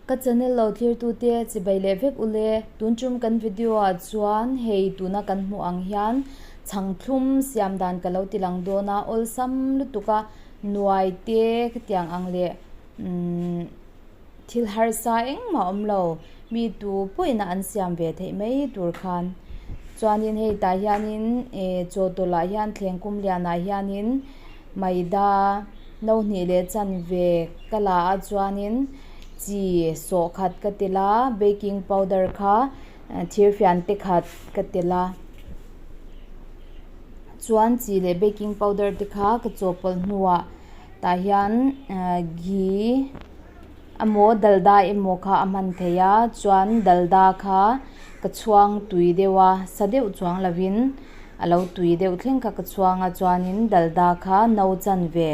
Ka channel lo thlirtute chibai leh vek ule. Tun tum kan video ah chuan hei tuna kan hmuh ang hian chhang thlum siam dan ka lo ti lang dawn a, awlsam lutuk a nuai te khatiang ang leh umm thil harsa engmah awm lo mi tu pawhin a an siam ve theih mai tur khan chuanin hei tah hianin eh chaw tawlh ah hian thleng kum lianah hianin maida no hnih leh chanve ka la a chuanin chi sawh khat ka tel a baking powder kha thir fian te khat ka tel a chuan chi leh baking powder te kha ka chawhpawlh hnuah tah hian ghee emaw dalda emaw kha a hman theih a chuan dalda kha ka chhuang tui deuh a sa deuh chuang lovin a lo tui deuh thleng kha ka chhuang a chuanin dalda kha no chanve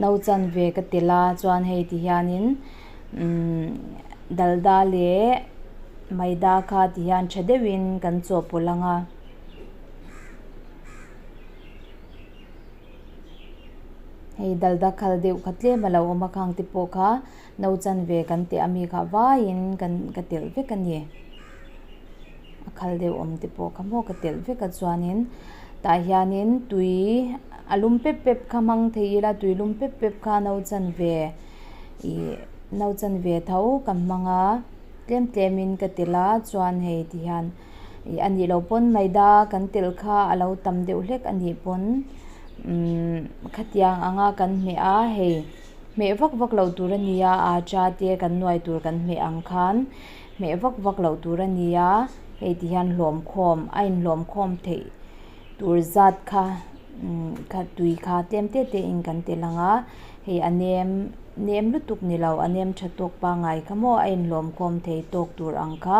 no chanve ka tel a chuan hei ti hianin umm dalda leh maida kha ti hian tha deuhin kan chawhpawlh ang a. Hei dalda khal deuh kha tlem a lo awm a khang te pawh kha no chanve kan teh ami kha vaiin kan ka telh vek a ni a khal deuh awm te pawh kha maw ka telh vek a chuanin tah hianin tui a lum pep pep kha hmang thei ila tui lum pep pep kha no chanve ih no chanve tho kan hmang a tlem tlem in ka telh a chuan hei ti hian. Ih a nih loh pawn maida kan telh kha a lo tam deuh hlek a nih pawn umm khatiang anga kan hmeh a hei hmeh vak vak loh tur a ni a acha te kan nuai tur kan hmeh ang khan hmeh vak vak loh tur a ni a hei ti hian hlawm khawm a inhlawm khawm theih tur zat kha umm kha tui kha tlem te te in kan telh ang a hei a nem nem lutuk ni lo a nem tha tawk pangngai kha maw a inhlawm khawm thei tawk tur ang kha.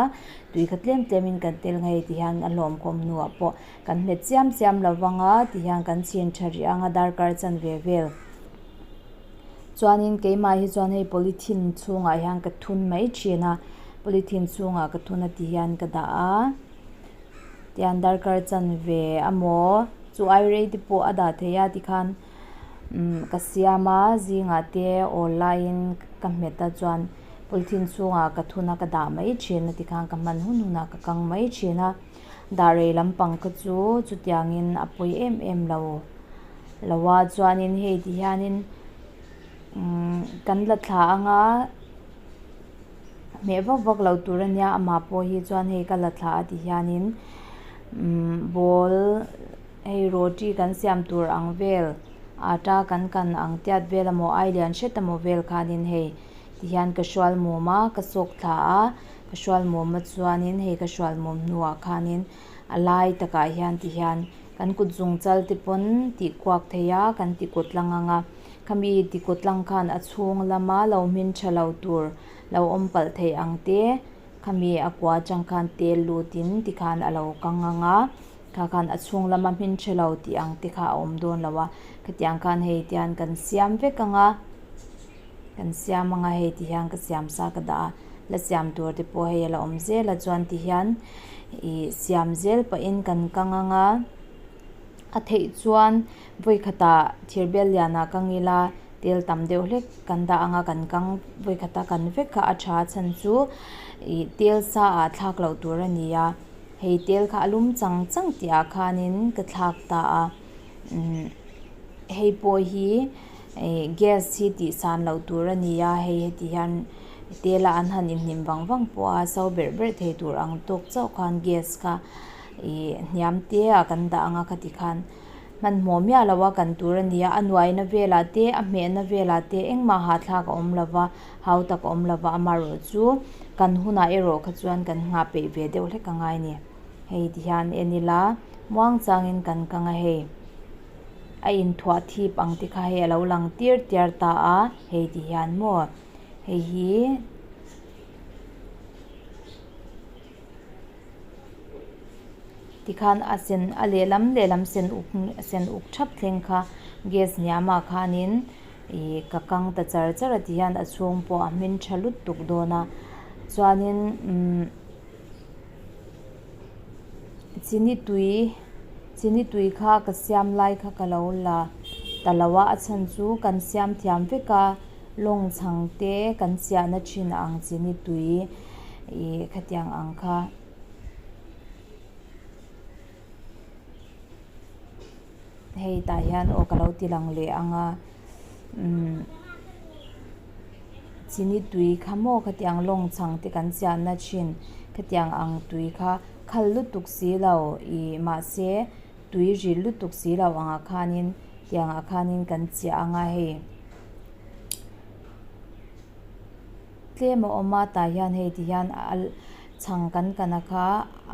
Tui kha tlem tlem in kan tel ngei ti hian a hlawm khawm hnuah pawh kan hmet chiam chiam lo vang a ti hian kan chhin tha rih ang a darkar chanve vel chuanin keimah hi chuan hei polythene chhungah hian ka thun mai thin a polythene chhungah ka thun a ti hian ka dah a tihian darkar chanve amaw chu ai rei te pawh a dah theih a tikhan umm ka siam a zingah te awl laiin ka hmet a chuan. Polythene chhungah ka thun a ka dah mai thin a tikhan ka hman hun hunah ka kang mai thin a dah rei lampang kha chu chutiangin a pawi em em lo lo a chuanin hei ti hianin umm kan la thla anga hmeh vak vak loh tur ania amah pawh hi chuan hei ka la thla a ti hianin umm ball hei roti kan siam tur ang vel atta kan kan ang tiat vel emaw ai lian hret emaw vel khanin hei. Tihian ka hrual mum a, ka sawk thla a, ka hrual mum a chuanin hei ka hrual mum hnuah khanin a lai takah hian tihian kan kut zung chal te pawn tih kuak thei a, kan ti kut tlang ang a, khami ti kut tlang khan a chhung lama lo hmin tha lo tur lo awm palh theih ang te khami a kua atang khan tel lutin tikhan a lo kang ang a, kha khan a chhung lama hmin tha lo tih ang te kha a awm dawn lo a, khatiang khan hei tihian kan siam vek ang a. Kan siam anga hei ti hian ka siam sa ka dah a, la siam tur te pawh hei a la awm zel a chuan ti hian ih siam zel pahin kan kang anga a theih chuan vawi khatah thir bel lianah kang ila tel tam deuh hlek kan dah anga kan kang vawi khata kan vek kha a tha chhan chu ih tel sa ah thlak loh tur a ni a, hei tel kha a lum chang chang tih ah khanin ka thlak ta a umm hei pawh hi. Ih gas hi tih san loh tur a ni a hei heti hian tel a an han inhnim vang vang pawh a so berh berh thei tur ang tawk chauh khan gas kha ih hniam te ah kan dah ang a khati khan hmanhmawh miah lo a kan tur a ni a a nuaina velah te a hmehna velah te engmah hahthlak a awm lo va hau tak a awm lo va amaherawh chu kan hunah erawh kha chuan kan nghah peih ve deuh hlek a ngai a ni hei ti hian en ila muang changin kan kang a hei. A inthuah thip ang te kha hei a lo lang tir tiar ta a hei ti hian maw hei hi tikhan a sen a lehlam lehlam sen uk sen uk thap thleng kha gas hniamah khanin ih ka kang ta char char a ti hian a chhung pawh a hmin tha lutuk dawn a chuanin umm. Chini tui chini tui kha ka siam lai kha ka lo la ta lo a a chhan chu kan siam thiam vek a. Lawng chhang te kan chiahna thin ang chini tui ih khatiang ang kha. Hei tah hian aw ka lo ti lang leh ang a umm chini tui kha maw khatiang lawng chhang te kan chiahna thin khatiang ang tui kha khal lutuk si lo ih mahse tui ril lutuk si lo angah khanin tiangah khanin kan chiah ang a hei tlem a awm a tah hian hei ti hian a chhang kan kan a kha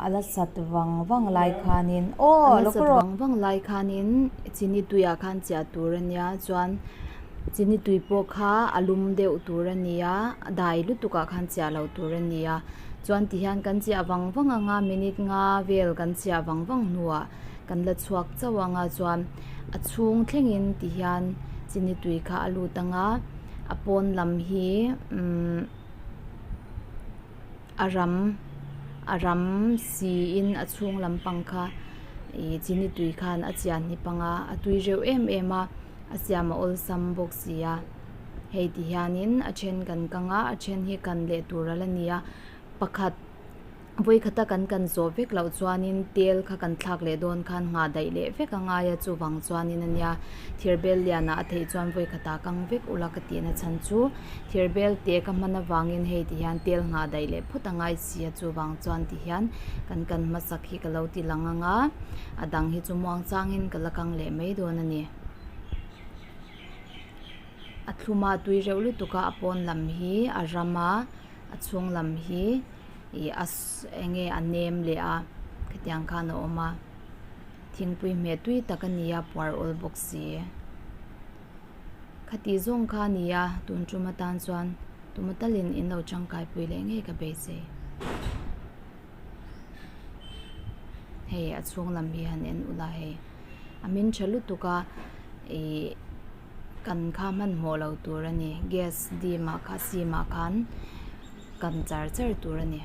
a la sat vang vang lai khanin aw a la sat vang vang lai khanin chini tuiah khan chiah tur a nia chuan chini tui pawh kha a lum deuh tur a ni a a dai lutuk ah khan chiah loh tur a ni a chuan ti hian kan chiah vang vang ang a minute nga vel kan chiah vang vang hnuah kan la chhuak chauh ang a chuan a chhung thlengin ti hian chini tui kha a lut ang a a pawn lam hi umm a ram a ram siin a chhung lampang kha ih chini tui khan a chian hnip ang a a tui reuh em em a a siam a awlsam bawk si a hei ti hianin a then kan kang a a then hi kan leh tur a la ni a pakhat. Vawikhata kan kan zawh vek loh chuanin tel kha kan thlak leh dawn khan nghah daih leh vek a ngai a, chuvang chuanin a nia thirbel lianah a theih chuan vawikhata kang vek ula ka tihna chhan chu thirbel te ka hman avangin hei ti hian tel nghah daih leh phawt a ngai si a, chuvang chuan ti hian kan kan hmasak hi ka lo ti lang ang a, a dang hi chu muang changin ka la kang leh mai dawn a ni. A thluma tui reuh lutuk a, a pawn lam hi a ram a. A chhung lam hi ih a eng nge a nem leh a khatiang khan a awm a thingpui hmeh tui tak a ni a puar awl bawk si khati zawng kha a ni a tun tum atan chuan tuma talin in lo tangkai pui leh ngei ka beisei hei a chhung lam hi han en ula hei a min tha lutuk a ih. Kan kha hmanhmawh lo tur a ni. Gas dim ah kha sim ah khan kan char char tur a ni.